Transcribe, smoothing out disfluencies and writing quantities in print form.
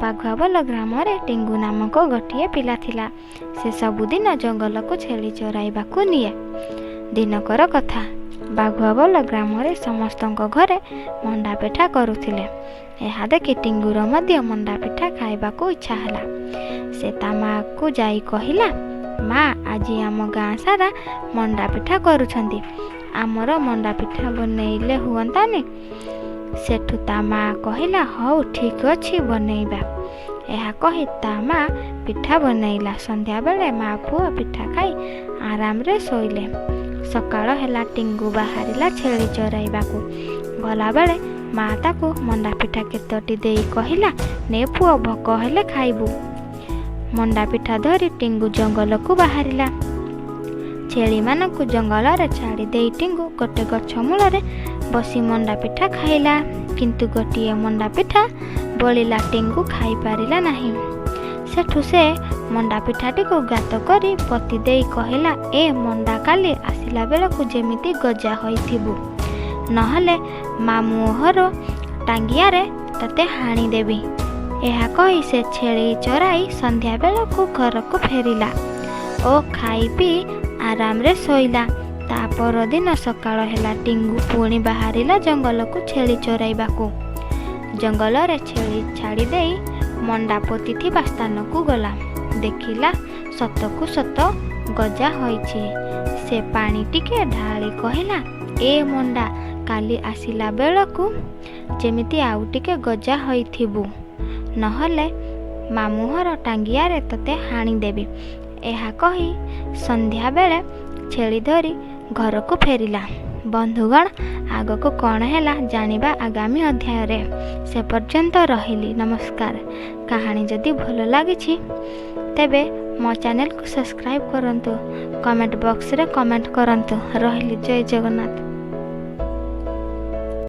ବାଘୁଆବୋଲ ଗ୍ରାମରେ ଟିଙ୍ଗୁ ନାମକ ଗୋଟିଏ ପିଲା ଥିଲା। ସେ ସବୁଦିନ ଜଙ୍ଗଲକୁ ଛେଳି ଚରାଇବାକୁ ନିଏ। ଦିନକର କଥା, ବାଘୁଆବୋଲ ଗ୍ରାମରେ ସମସ୍ତଙ୍କ ଘରେ ମଣ୍ଡାପିଠା କରୁଥିଲେ। ଏହା ଦେଖି ଟିଙ୍ଗୁର ମଧ୍ୟ ମଣ୍ଡାପିଠା ଖାଇବାକୁ ଇଚ୍ଛା ହେଲା। ସେ ତା ମାଆକୁ ଯାଇ କହିଲା, ମା, ଆଜି ଆମ ଗାଁ ସାରା ମଣ୍ଡାପିଠା କରୁଛନ୍ତି, ଆମର ମଣ୍ଡାପିଠା ବନେଇଲେ ହୁଅନ୍ତାନି? ସେଠୁ ତା ମା କହିଲା, ହଉ ଠିକ୍ ଅଛି, ବନେଇବା। ଏହା କହି ତା ମା ପିଠା ବନେଇଲା। ସନ୍ଧ୍ୟାବେଳେ ମା ପୁଅ ପିଠା ଖାଇ ଆରାମରେ ଶୋଇଲେ। ସକାଳ ହେଲା, ଟିଙ୍ଗୁ ବାହାରିଲା ଛେଳି ଚରାଇବାକୁ। ଗଲାବେଳେ ମା ତାକୁ ମଣ୍ଡାପିଠା କେତୋଟି ଦେଇ କହିଲା, ନେ ପୁଅ, ଭୋକ ହେଲେ ଖାଇବୁ। ମଣ୍ଡାପିଠା ଧରି ଟିଙ୍ଗୁ ଜଙ୍ଗଲକୁ ବାହାରିଲା। ଛେଳିମାନଙ୍କୁ ଜଙ୍ଗଲରେ ଛାଡ଼ି ଦେଇ ଟିଙ୍ଗୁ ଗୋଟେ ଗଛ ମୂଳରେ ବସି ମଣ୍ଡାପିଠା ଖାଇଲା। କିନ୍ତୁ ଗୋଟିଏ ମଣ୍ଡାପିଠା ବଳିଲା, ଟିଙ୍ଗୁ ଖାଇପାରିଲା ନାହିଁ। ସେଠୁ ସେ ମଣ୍ଡାପିଠାଟିକୁ ଗାତ କରି ପୋତି ଦେଇ କହିଲା, ଏ ମଣ୍ଡା, କାଲି ଆସିଲା ବେଳକୁ ଯେମିତି ଗଜା ହୋଇଥିବୁ, ନହେଲେ ମାମୁଁଘର ଟାଙ୍ଗିଆରେ ତତେ ହାଣିଦେବି। ଏହା କହି ସେ ଛେଳି ଚରାଇ ସନ୍ଧ୍ୟା ବେଳକୁ ଘରକୁ ଫେରିଲା ଓ ଖାଇ ପିଇ ଆରାମରେ ଶୋଇଲା। ତା ପରଦିନ ସକାଳ ହେଲା, ଟିଙ୍ଗୁ ପୁଣି ବାହାରିଲା ଜଙ୍ଗଲକୁ ଛେଳି ଚରାଇବାକୁ। ଜଙ୍ଗଲରେ ଛେଳି ଛାଡ଼ିଦେଇ ମଣ୍ଡା ପୋତିଥିବା ସ୍ଥାନକୁ ଗଲା। ଦେଖିଲା ସତକୁ ସତ ଗଜା ହୋଇଛି। ସେ ପାଣି ଟିକେ ଢାଳି କହିଲା, ଏ ମଣ୍ଡା, କାଲି ଆସିଲା ବେଳକୁ ଯେମିତି ଆଉ ଟିକେ ଗଜା ହୋଇଥିବୁ, ନହେଲେ ମାମୁଁଘର ଟାଙ୍ଗିଆରେ ତତେ ହାଣିଦେବି। ଏହା କହି ସନ୍ଧ୍ୟାବେଳେ ଛେଳି ଧରି ଘରକୁ ଫେରିଲା। ବନ୍ଧୁଗଣ, ଆଗକୁ କ'ଣ ହେଲା ଜାଣିବା ଆଗାମୀ ଅଧ୍ୟାୟରେ। ସେ ପର୍ଯ୍ୟନ୍ତ ରହିଲି, ନମସ୍କାର। କାହାଣୀ ଯଦି ଭଲ ଲାଗିଛି ତେବେ ମୋ ଚ୍ୟାନେଲକୁ ସବସ୍କ୍ରାଇବ୍ କରନ୍ତୁ, କମେଣ୍ଟ ବକ୍ସରେ କମେଣ୍ଟ କରନ୍ତୁ। ରହିଲି, ଜୟ ଜଗନ୍ନାଥ।